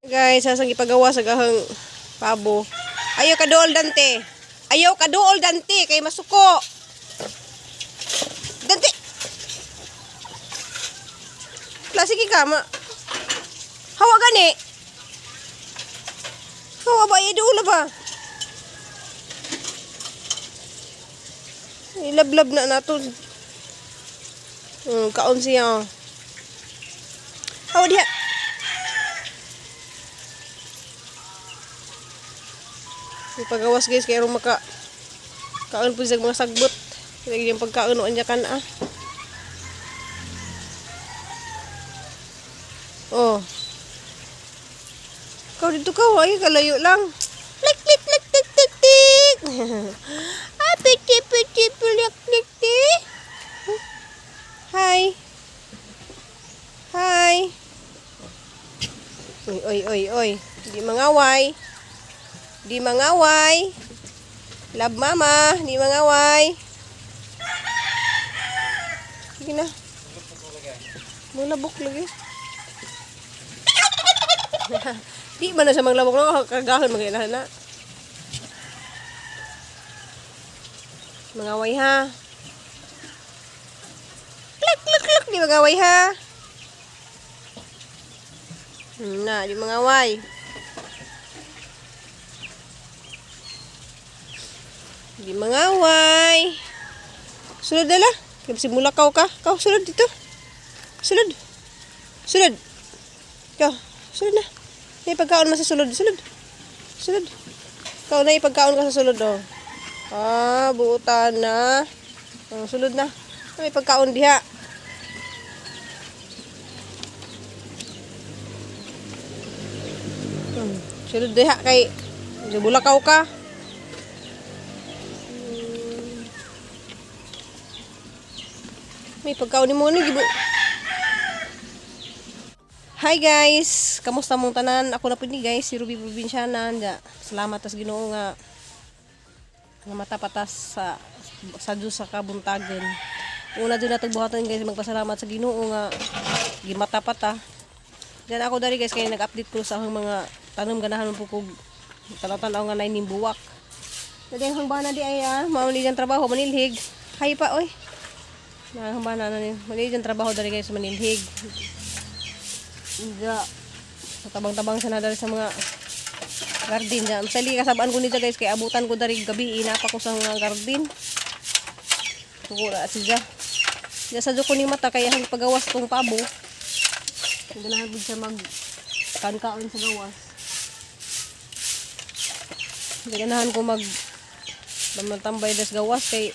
Guys, sasang ipagawa sa gahang pabo. Ayaw ka dool, Dante. Ayaw ka dool, Dante, kay masuko. Dante. La, sige ka ma. Hawa gani. Hawa ba ay dool ba? Ilablab na nato. Kaon siya, oh. Hawa diha. Yung pagawas, guys, kaya maka kaon po sa mga sagbot. Kaya yung pagkaon noon niya kan ah. Oh. Kau dito ka, ay kalayo lang. Klik klik klik tik tik tik. Ah, piti piti pilik klik tik. Hi. Hi. Oy oy oy oy. Di mangaway. Di mangaway. Love mama, di mangaway. Sige na. Mulabok lagi. Di ba na siya maglabok no? Kagahon mga na. Mangaway ha. Klak klak klak, di mangaway ha. Na, di mangaway. Di mangaway. Sulod na la. Kaya simula kaw ka. Kaw, sulod dito. Sulod. Sulod. Kaw, sulod na. May pagkaon mo sa sulod. Sulod. Sulod. Ikaw na ipagkaon ka sa sulod, oh. Ah, buutan na. Oh, sulod na. May pagkaon diha. Sulod diha kay bulakaw ka. May pagkaon ni mo ni gibu. Hi guys, kamusta mong tanan? Ako na po ni guys, si Ruby Provinciana. Anja. Salamat tas Ginoo nga nga matapatas sa Diyos sa kabuntagon. Una dyan natin buhatan, guys, magpasalamat sa Ginoo nga gimata pata. Diyan ako dari, guys, kay nag-update ko sa akong mga tanom, ganahan mo po kog tanaw-tanaw nga nay buwak. Dali ang hangbana di ay ah, mao ni dyan trabaho manilhig. Hay pa oy. Na hangbana na ni. Mali dyan trabaho dari, guys, manilhig. Diya. Sa tabang-tabang sa na dari sa mga garden diyan. Sali kasabaan ko nito, guys, kay abutan ko dari gabi inapa ko sa mga garden. Sugura siya. Diya sa ko ni mata kay ang pagawas tong pabo. Ganahan pud siya mag kankaon sa gawas. Ganahan ko mag tambay des gawas kay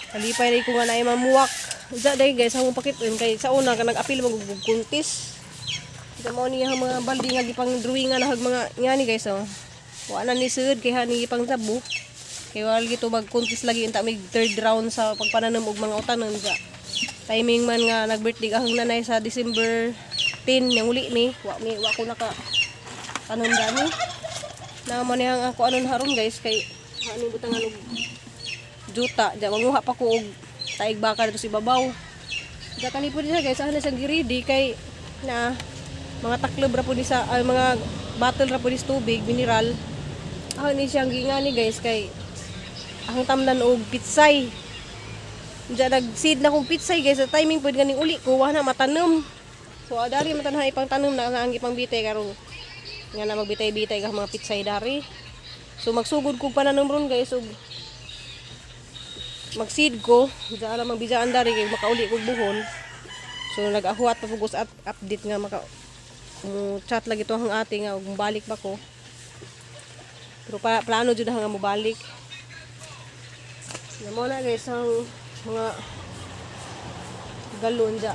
kalipay rin ko nga na mamuwak. Diya dahil, guys, ang pakit kay sa una ka nag-apil mag kuntis. Diya mo niya ang mga baldi nga gipang drawing nga nahag mga ngani, guys, oh. Wa na ni sud kay hani gipang tabo. Kay wala gito magkuntis lagi unta may third round sa pagpananom og mga utanon diya. Timing man nga nag-birthday ang nanay sa December 10 yang uli mi, wa mi wa ko naka tanom dani. Na mo niya ang ako anon haron, guys, kay ano butangan og juta diya manguha pa ko og taig baka dito sa ibabaw. Diya kani po niya, guys, ana siyang giridi kay na mga taklob ra po ni sa ay, mga bottle ra po ni sa tubig mineral. Ako ni siyang gingani, guys, kay ang tamnan og pitsay. Diya nag-seed na kong pitsay, guys, sa timing pud ganing uli ko wa na matanom. So dari matanhay ipang tanom na ang ipang bitay karon nga na magbitay-bitay ka mga pitsay dari. So magsugod kog pananom ron, guys, ug mag-seed ko. Diyan lang magbijaan dari kay makauli kog buhol. So nag-ahuat pa pugos at update nga maka chat lagi to ang ate nga ug balik ba ko. Pero pa, plano jud nga mobalik. Na mo na, guys, ang mga galon dya.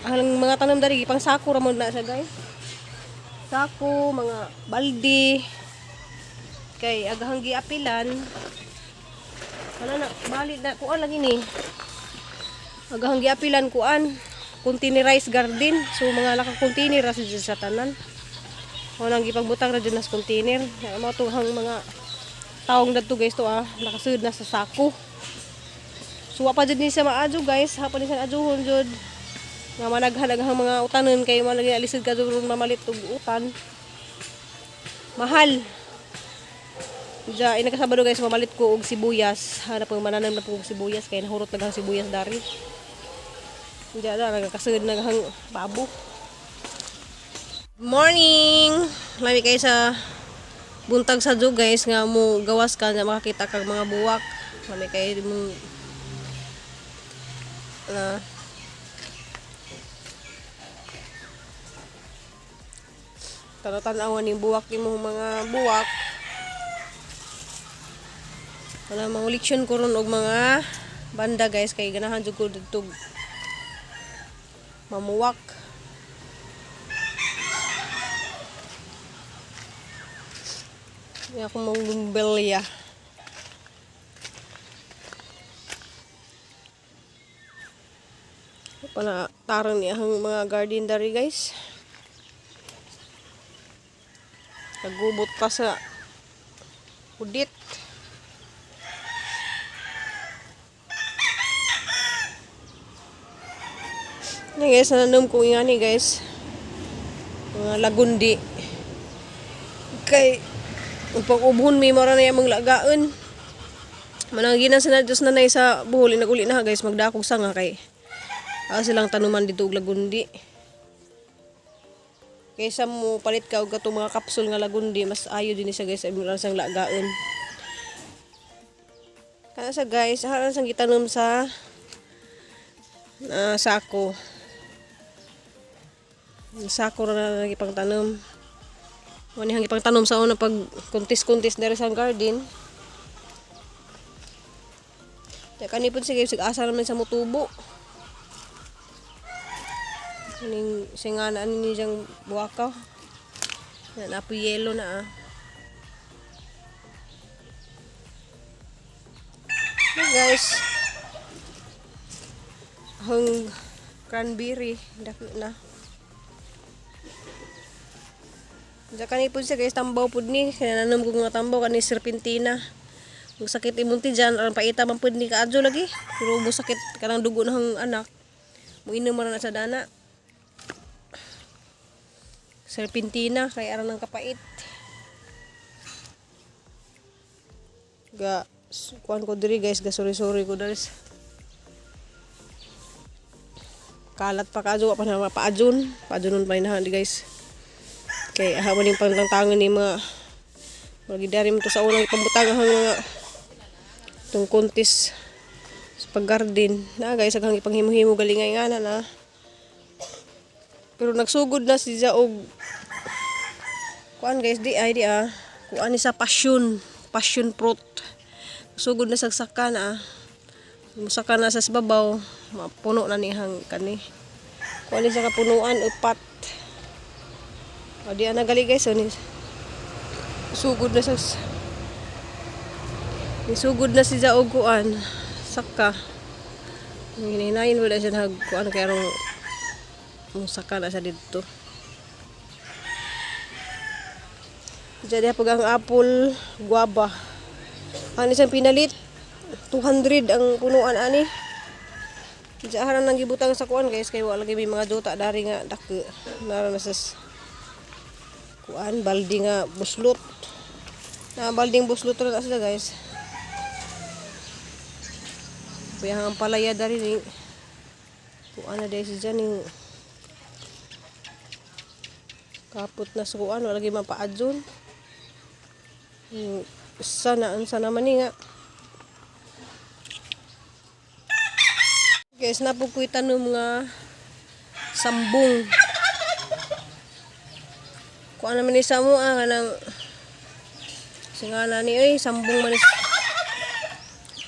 Ang mga tanom dari pang sako ra mo na siya, guys. Sako, mga balde. Kay agahang giapilan. Ano na, bali na kuan lagi ni. Agahang giapilan kuan containerized garden. So mga naka container ra siya sa tanan. Mo nang gipagbutang ra dyan nas container. Kaya mo hang mga Katawong dadto guys to ah, nakasud na sa sako. Suwa pa jud ni siya maadyo guys, hapon ni siya adyohon jud. Nga managhanag ang mga utanon kay mo lagi alisod ka jud mamalit og utan. Mahal. Diya, ay nagkasabado guys, mamalit ko og sibuyas. Hanap ko mananam na po og sibuyas kay nahurot na sibuyas dari. Diya na nagkasud na hang babo. Morning! Lami kayo sa buntag sa jug guys nga mo gawas ka nga makakita kag mga buwak. Lami kayo mo na tanaw-tanawan ni buwak imong mga buwak. Wala mga leksyon ko ron og mga banda guys kay ganahan jud ko didto mamuwak. May akong manggumbilya. Pana tarang niya ang mga garden dari guys. Nagubot pa sa udit. Ni guys, nanom ko nga ni guys. Mga lagundi. Kay upang ubhon may mara na yung mga lagaan. Manang ginan sa Diyos nanay sa buhol, naguli na ha, guys, magdakog sanga kay silang tanuman dito og lagundi. Kaysa mo palit ka og katong mga kapsul nga lagundi, mas ayo din siya guys, ay mura sang lagaon. Kana sa guys, haran sang gitanom sa sako. Sako ra na lagi tanom. Wani hang ipang tanom sa una pag kuntis-kuntis diri sa garden. Kaya kanipon sige sig asa naman sa mutubo. Kaning singana ani ni diyang buwakaw. Na napo yelo na ah. Hey guys. Hang cranberry dako na. Diyan kani po siya guys, tambaw pud ni. Kaya nanom ko nga tambaw kani serpentina. Kung sakit imong tiyan, aron paita man pud ni kaadyo lagi. Pero mo sakit kanang dugo na hang anak. Muinom man na sa dana. Serpentina kay aron ang kapait. Ga kuan ko diri guys, ga sorry sorry ko diri. Kalat pa kaadyo pa na mapaadyon. Paadyonon pa ni guys. Kay hawa ning pangtangtangan ni mga lagi dari mo to sa unang ipambutang ang mga itong kuntis sa paggarden. Na guys, aghang ipanghimo-himo galingay nga na na. Pero nagsugod na siya og kuan guys, di ay di ah. Kuan ni sa passion, passion fruit. Sugod na sagsaka na ah. Musaka na sa babaw, mapuno na niyang kani. Kuan ni sa kapunuan upat. O di ana gali guys, so, ni sugod na sa nisugod na si og kuan saka. Hinahinayin wala siya nag kuan kay arong musaka na siya didto. Diyan pag ang apple guava. Ani siyang pinalit 200 ang punuan ani. Diyan haran nang gibutang sa kuan guys kay wala lagi may mga duta dari nga dako. Nara na sa kuan baldi nga buslot. Na balding buslot ra na sila guys. Kuya ang palaya dari ni kuan na dahil siya ning kapot na sa kuan wala lagi mapaadyon. Sana unsa naman ni nga. Guys, napog ko'y tanom nga sambong. Kuan naman ni sa mo ah kanang singana ni oy sambong man ni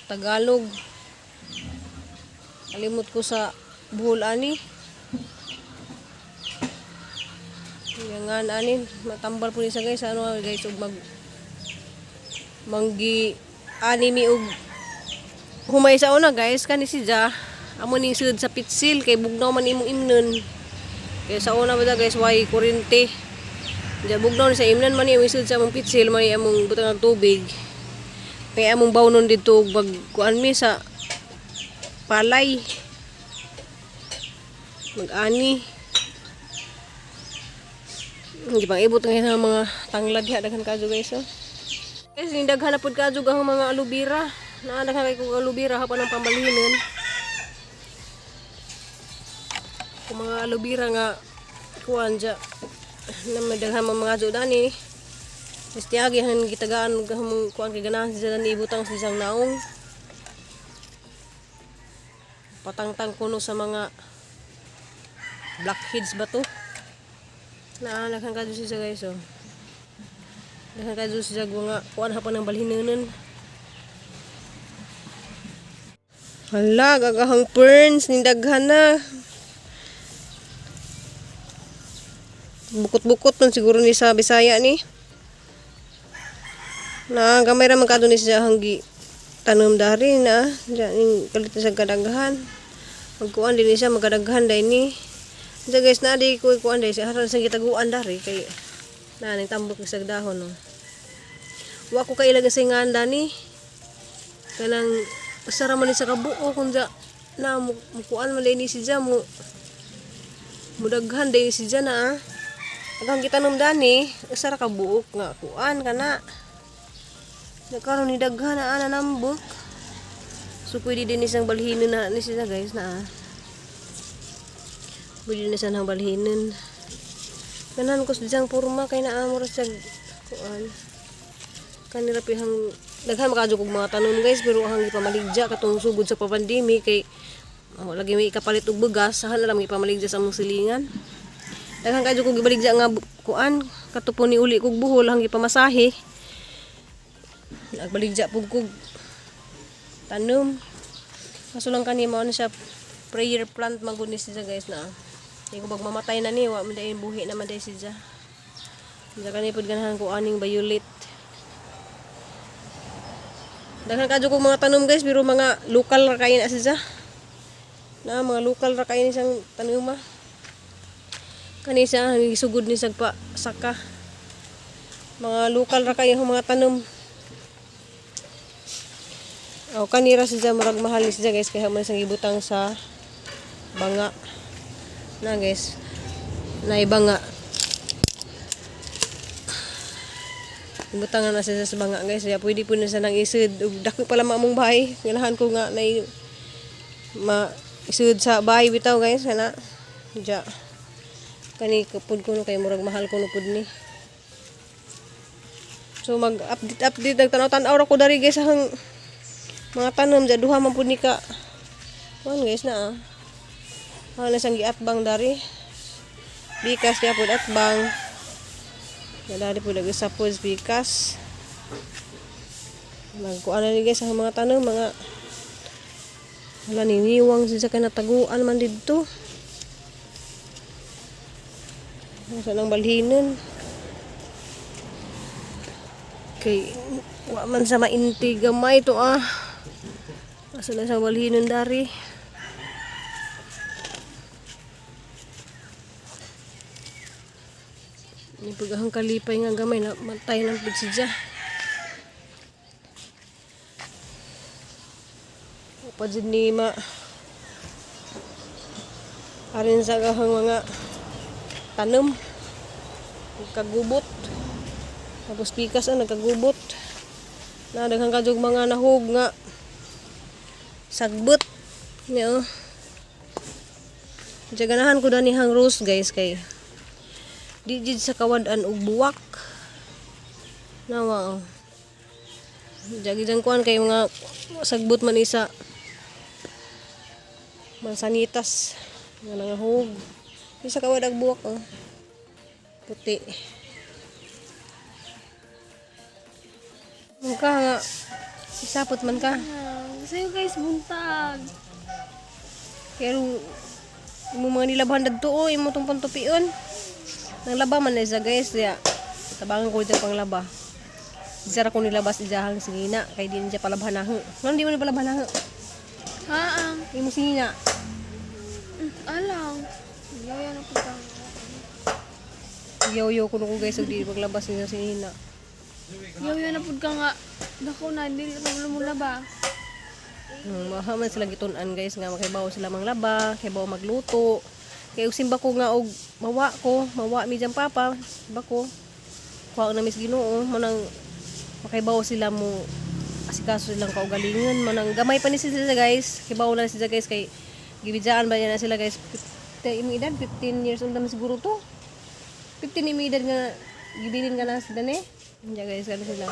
Tagalog. Kalimot ko sa buhol ani. Yung ani matambal po ni sa guys ano guys ug mag manggi ani mi og humay sa una guys kani si Ja amo ning sud sa pitsil kay bugnaw man imong imnon. Kay sa una ba guys way kurente. Diya bugnaw ni sa imnon man imong sud sa among pitsil man among butang og tubig. Kaya among bawnon dito og bag kuan mi sa palay. Mag-ani. Hindi pang ibot ngayon ang mga tanglad diha, daghan kadyo, guys, oh. Guys, ni daghan na pud kadyo ang mga alubira. Naa daghan kay kog alubira hapon ang pambalhinon. Kung mga alubira nga kuan dya na may daghan man mga adyo dani. Mistiagi han gitagaan og hamong kuan kay ganahan siya dani ibutang sa isang naong. Patangtang kuno sa mga blackheads ba to? Na daghan kadyo siya, guys, oh. Daghan kadyo siya mga kuan hapon ang balhinonon. Hala, gagahang ferns, nindaghan na. Bukot-bukot man siguro ni sa Bisaya ni. Na gamay ra man kadto ni siya hanggi tanom dari na diyan ning kalit sa kadaghan. Magkuan din ni siya magkadaghan dai ni. Diyan, guys, na di ko kuan dai siya haran sa gitaguan dari kay na ning tambok sa dahon, no. Wa ko kailag sa ngan dani. Kanang usa ra man ni sa kabuo kung ja na mukuan man dai ni siya mo mudaghan dai ni siya na ah. Ang gitanom dani, usa ra ka buok nga kuan kana. Nagkaroon ni daghan na ana nambok. So pwede din isang balhinon na ni siya, guys, na ah. Pwede na siya ng balhinon. Ganahan ko sa diyang porma kay naamor siya kuan. Kanira pihang daghan makadyo kog mga tanom, guys, pero ang gipamaligya katong sugod sa pandemic kay oh, lagi may ikapalit og bugas sahan na lang ipamaligya sa among silingan. Daghan kadyo kog gibaligya nga kuan kato po ni uli kog buhol ang gipamasahe. Nagbaligya pug kog tanom. Kaso lang kani mao na siya prayer plant magud ni siya, guys, na. Di ko bag mamatay na ni, wa man day buhi naman day siya. Diya kani pud ganahan ko aning violet. Daghan kadyo kog mga tanom, guys, pero mga lokal ra kayo na siya. Na mga lokal ra kayo ni siyang tanuma. Kani siya ang gisugod ni sa pa saka. Mga lokal ra kayo ang mga tanom. Oh, kanira siya murag mahal ni siya, guys, kaya man siyang gibutang sa banga. Na, guys. Na banga. Ibutang na siya sa banga, guys. Kaya pwede po na siya nang isud. Ug dako pala maamong bahay. Ganahan ko nga na ma isud sa bahay bitaw, guys, kana. Diya. Kani pud ko no kay murag mahal ko no pud ni. So mag-update update nagtanaw-tanaw ra ko dari, guys, ang mga tanom diya duha man pud ni ka. Kuan, guys, na ah. Ang na siyang giatbang dari. Bikas niya pud atbang. Ya dari pud nag-isa pud bikas. Magkuan na ni, guys, ang mga tanom mga wala niniwang siya kay nataguan man didto. Sa nang balhinon. Kay wa man sa mainti gamay to ah. Asa na sa balhinon dari. Ni pagahang kalipay nga gamay na matay ng pud siya. Pa jud ni ma arin sa gahang mga tanom nagkagubot, tapos pikas ang nagkagubot na daghang kadyog mga nahug nga sagbot niyo. Diya ganahan ko dani hang rose, guys, kay di jud sa kawad-an og buwak nawa, oh. Diya gid ang kuan kay mga sagbot man isa mansanitas nga nangahug. Di sa kawad ag buwak, oh. Puti. Man ka nga isapot man ka. Sa'yo, guys, buntag. Pero imo mga nilabahan dadto, oh, imo tong pantupion. Nang laba man na isa, guys, diya. Tabangan ko dyan pang laba. Isa ra ko nilabas ijahang singina kay di niya palabhan na. Ngano di mo ni palabhan na? Ha, ang. Imo singina. Alang. Yaya na po ka. Yaw-yaw ko ko, guys, ug di paglabas niya singina. Yaya na po ka nga. Dako na dili na mo laba. Maha man sila gitun-an, guys, nga makaibaw sila manglaba, kaybaw magluto. Kay og simba ko nga og mawa ko, mawa mi dyan papa, simba ko. Kuha na mis Ginoo, manang makaibaw sila mo asikaso silang kaugalingon, manang gamay pa ni sila, guys. Kibaw na sila, guys, kay gibidyaan ba niya na sila, guys. Imong edad 15 years old naman siguro to. 15 imong edad nga gibilin ka na sila ni. Diya, guys, kano sila.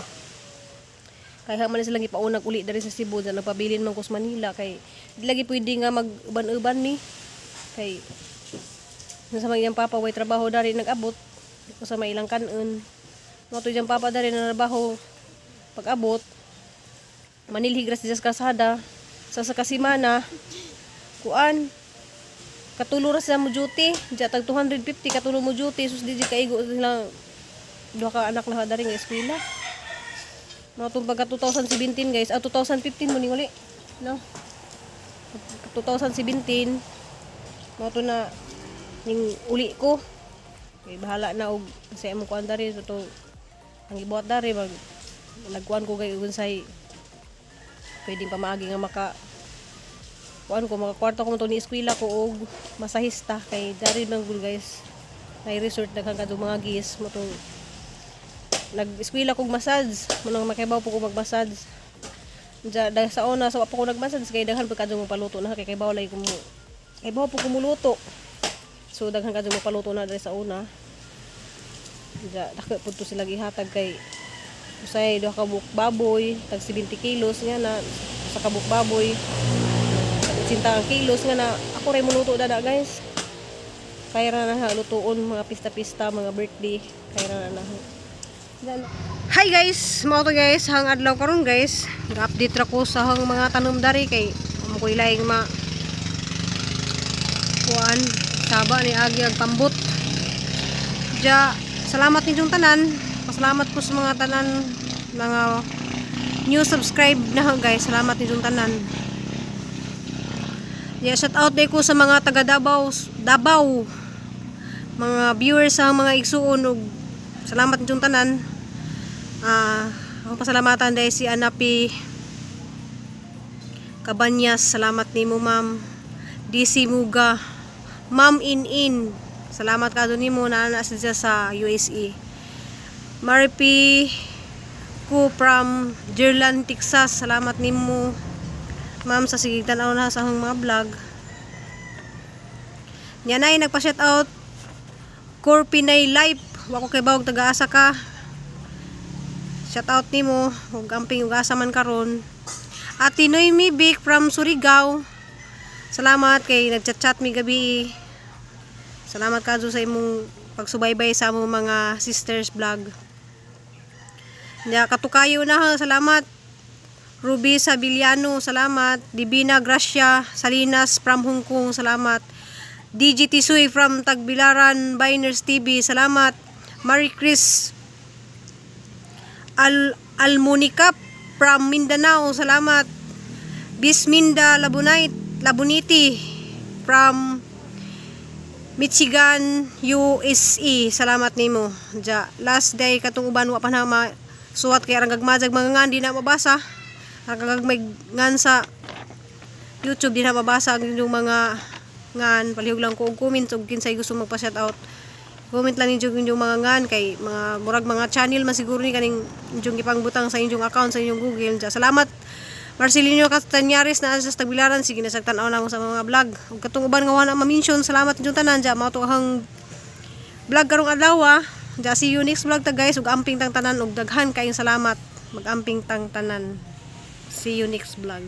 Kaya man silang ipaunag uli diri sa Cebu dyan nagpabilin man ko sa Manila kay di lagi pwede nga mag-uban-uban mi. Kay sa mga iyang papa way trabaho dari nag-abot sa may ilang kanon. Mo to iyang papa dari na trabaho pag-abot manilhig ra siya sa kalsada sa kasimana kuan katulo ra sila mo duty diya tag 250 katulo mo duty. Sus, di kaigo sila duha ka anak na dari nga eskwela. Mga itong pagka 2017, guys, ah, 2015 mo ni uli, no? 2017 mga to na ning uli ko. Kay bahala na og sa imong kuan dari. So to ang gibuhat dari, mag nagkuan ko kay unsay pwedeng pamaagi nga maka kuan ko, makakwarta ko mo to ni eskwela ko og masahista kay dari man gud, guys, nay resort, daghan kadto mga gis mo to. Nag-eskwela kog massage, manang makaibaw po ko mag-massage. Diya, sa una, sa wa pa ko nag-massage kay daghan pud kadto mo paluto na kay kaybaw lay ko mo. Kaybaw po ko muluto. So daghan kadto mo paluto na diri sa una. Diya, dako pud to sila gihatag kay usay duha ka buok baboy, tag 70 kilos nga na sa kabuk baboy. Tag 80 ka kilos nga na ako ray muluto dada, guys. Kaya ra na lutuon mga pista-pista, mga birthday, kaya ra na. Hi guys, mao to, guys, hang adlaw karon, guys. Ga-update ra ko sa hang mga tanom dari kay amo ko ilaing ma kuan saba ni agi ag pambot. Ja, salamat ninyong tanan. Pasalamat ko sa mga tanan mga new subscribe na, guys. Salamat ninyong tanan. Yeah, shout out day ko sa mga taga Davao, Davao. Mga viewers sa mga igsuon ug salamat ninyong tanan. Ah, ang pasalamatan dahil si Anapi Cabanyas, salamat nimo, ma'am. DC Muga, Ma'am In In, salamat ka nimo na na siya sa USA. Maripi ko from Gerland, Texas, salamat nimo, ma'am, sa sige tan-aw na sa akong mga vlog. Niya na nagpa-shout out Core Pinay Life, wa ko kay bawog taga-asa ka. Shout out nimo ug amping ug asa man karon. Ate Noemi Big from Surigao. Salamat kay nagchat-chat mi gabi. Salamat kadto sa imong pagsubaybay sa among mga sisters vlog. Nya katukayo na ha, salamat. Ruby Sabiliano, salamat. Divina Gracia Salinas from Hong Kong, salamat. DGT Sui from Tagbilaran, Biners TV, salamat. Marie Chris Al Almonica from Mindanao, salamat. Bisminda Labunait, Labuniti from Michigan, USA. Salamat nimo. Ja, last day katong uban wa pa na suwat kay arang gagmajag mga ngan di na mabasa. Arang gagmay ngan sa YouTube di na mabasa ang inyong mga ngan. Palihog lang ko og comment ug kinsay gusto magpa-shout out. Comment lang ninyo inyong mga ngan kay mga murag mga channel man siguro ni kaning inyong gipangbutang sa inyong account sa inyong Google. Ja, salamat Marcelino Castañares na sa Tagbilaran, sige na tan-aw na mo sa mga vlog. Ug katong uban nga wala ma-mention, salamat inyong tanan. Ja, mao to ang vlog karong adlaw. Ja, see you next vlog ta, guys, ug amping tang tanan ug daghan kayong salamat. Mag-amping tang tanan. See you next vlog.